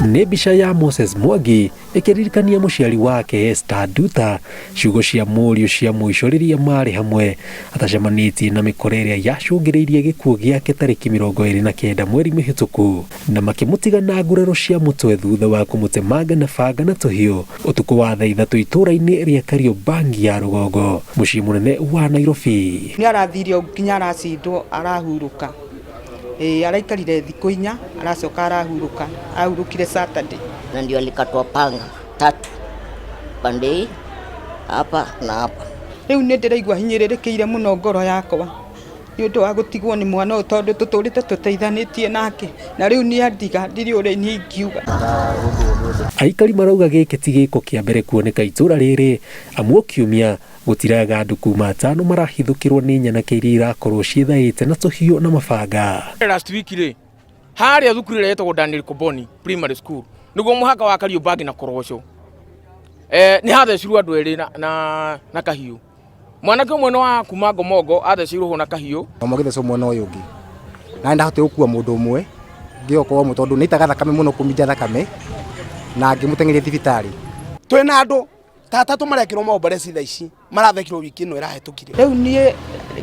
Nĩ mbica ya Moses Mwangi ĩkĩririkania mũciari wake Esther Nduta ciugo cia mũriũ cia mũico rĩrĩa marĩ hamwe atacemanĩtie na mĩkora ĩrĩa yacũngĩrĩirie gĩkuũ gĩake tarĩki 29 mweri mĩhĩtũku na makĩmũtiga na nguraro cia mũtwe thutha wa kũmũtemanga na banga na tũhiũ ũtukũ wa thaa 3 itũũra-inĩ rĩa Kariobangi ya rũgongo mũciĩ mũnene wa Nairobi. Nĩ arathire nginya aracindwo arahurũka. Ĩĩ araikarire thikũ 4 aracoka arahurũka, ahurũkire Saturday. Na ndio alikatwa panga 3 pande hii hapa na hapa. Rĩu nĩ ndĩraigua hinyĩrĩrĩkĩire mũno ngoro yakwa nĩ ũndũ wa gũtigwo nĩ mwana ũyũ tondũ tũtũrĩte tũteithanĩtie nake na rĩu nĩ andiga ndirĩ ũrĩa niĩ ingiuga. Aikari marauga gĩkĩ ti gĩko kĩa mbere kuoneka itũra rĩrĩ amu o kiumia gũtiraga andũ kuma 5 marahithũkĩrwo nĩ nyanake iria irakorwo ciĩthaĩte na tũhiũ na mabanga. Last week rĩ harĩa thukuru ĩrĩa ĩtagwo Daniel Koboni Primary School nĩguo mũhaka wa Kariobangi na Korogoco nĩ hathecirwo andũ erĩ na kahiũ. Mwanake ũmwe nĩ wa kuma Ngomongo athecirwo ho na kahiũ. Ũmwe agĩthecwo mwena ũyũ ũngĩ na ndahotire gũkua mũndũ ũmwe ngĩoka ũmwe tondũ nĩ itaga thakame mũno kũminja thakame na ngĩmũteng'eria thibitarĩ. Twĩna andũ ta atatũ marekĩrwo maomboreci thaa ici marathekirwo wiki ĩno ĩrahĩtũkire. Rĩu niĩ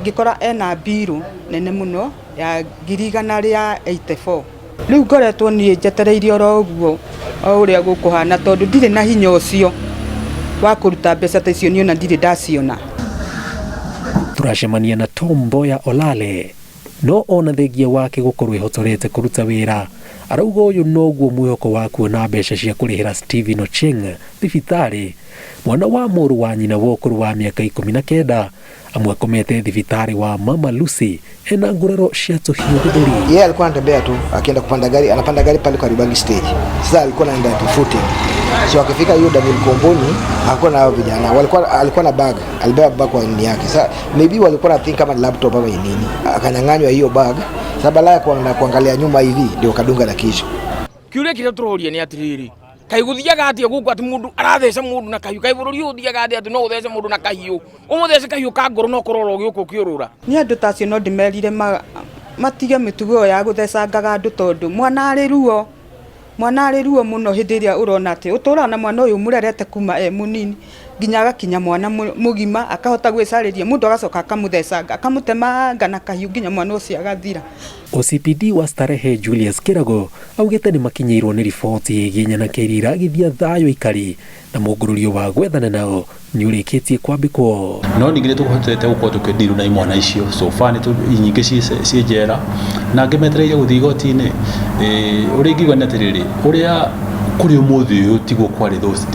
ngĩkora ena mbirũ nene mũno ya 184,000. Rĩu ngoretwo niĩ njetereire oro ũguo o ũrĩa gũkũhana tondũ ndirĩ na hinya ũcio wa kũruta mbeca ta icio niĩ ona ndirĩ ndaciona. Tũracemania na Tom Mboya Olale no ona thengia wake gũkorwo ĩhotorete kũruta wĩra arauga ũyũ noguo mwĩhoko wa kuona mbeca cia kũrĩhĩra Stephen Ochieng thibitarĩ mwana wa mũrũ wa nyina wa ũkũrũ wa mĩaka 19 amwe akomete thibitarĩ wa Mama Lucy ena nguraro cia tũhiũ gĩthũri. Yeye alikuwa anatembea tu akienda kupanda gari, anapanda gari pale Kariobangi stage. Sasa alikuwa anaenda tu footing. So akifika hiyo Daniel Komboni hakuwa na hao vijana. Walikuwa alikuwa na bag, alibeba bag kwa nini yake. Sasa maybe walikuwa na think kama laptop ama nini. Akanyang'anywa hiyo bag. Sasa badala ya kuangalia nyuma hivi ndio kadunga na kichwa. Kiuria kiria tũroria nĩ atĩrĩrĩ, kaĩ gũthiaga atĩa gũkũ atĩ mũndũ aratheca mũndũ na kahiũ? Kaĩ bũrũri ũyũ ũthiaga atĩa atĩ no ũthece mũndũ na kahiũ? Ũmũthece kahiũ ka ngoro no ũkorwo oro ũgĩũka ũkĩũrũra. Niĩ andũ ta acio no ndĩmerire matige mĩtugo ĩyo ya gũthecangaga andũ tondũ mwana arĩ ruo, mwana arĩ ruo mũno hĩndĩ ĩrĩa ũrona atĩ ũtũraga na mwana ũyũ ũmũrerete kuma e mũnini nginya agakinya mwana mũgima akahota gwĩcarĩria mũndũ agacoka akamũthecanga akamũtemanga na kahiũ nginya mwana ũcio agathira. OCPD wa Starehe Julius Kirago augĩte nĩ makinyĩirwo nĩ riboti ĩgiĩ nyanake iria iragithia thayũ aikari na mũngũrũrio wa gwethana nao nĩ ũrĩkĩtie kwambĩkwo. No ningĩ nĩ tũhotete gũkorwo tũkĩndirwo na imwana icio so far nĩ nyingĩ ciĩ njera na angĩ metereire gũthiĩ igoti-inĩ. Ũrĩa ingiuga nĩ atĩrĩrĩ, ũrĩa kũrĩ ũmũthĩ ũyũ tiguo kwarĩ those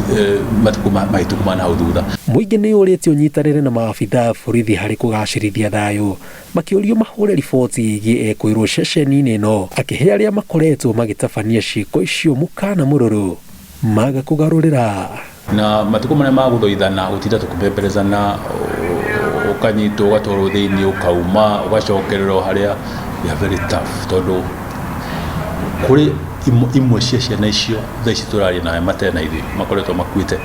matukũ mahĩtũku ma nahau thutha. Mũingĩ nĩ ũrĩtio ũnyitanĩre na maabitha a borithi harĩ kũgacĩrithia thayũ makĩũrio mahũre riboti ĩgiĩ ekwĩrwo ceceni-inĩ ĩno akĩhe arĩa makoretwo magĩtabania ciĩko icio mũkana mũrũrũ maga kũgarũrĩra. Na matukũ marĩa ma gũthoithana gũtinda tũkĩbemberezana ũkanyitwo ũgatwarwo thĩinĩ ũkauma ũgacokererwo harĩa they are very tough tondũ kũrĩ imwe cia ciana icio thaa ici tũraria nawe matena ithuĩ makoretwo makuĩte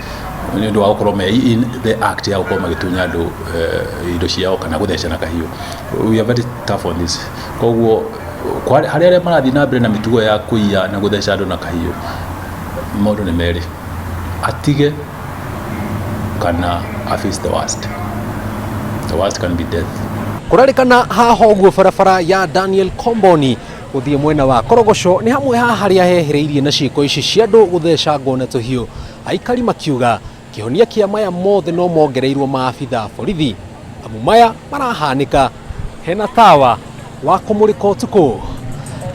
nĩ ũndũ wa gũkorwo me in the act ya gũkorwo magĩtunya andũ indo ciao kana gũthecana kahiũ. We are very tough on this. Koguo harĩ arĩa marathiĩ na mbere na mĩtugo ya kũiya na gũtheca andũ na kahiũ maũndũ nĩ merĩ, atige kana a face the worst. The worst can be death. Kũrarĩkana haha ũguo barabara ya Daniel Komboni gũthiĩ mwena wa Korogoco nĩ hamwe ha harĩa hehereirie na ciĩko ici cia andũ gũthecangwo na tũhiũ. Aikari makiuga kĩhonia kĩa maya mothe no mongereirwo maabitha a borithi amu maya marahanĩka hena tawa wa kũmũrĩka ũtukũ.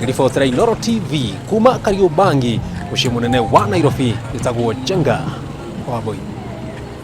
Ngĩribotera Inooro TV kuma Kariobangi mũciĩ mũnene wa Nairobi, njĩtagwo Njenga Wambui.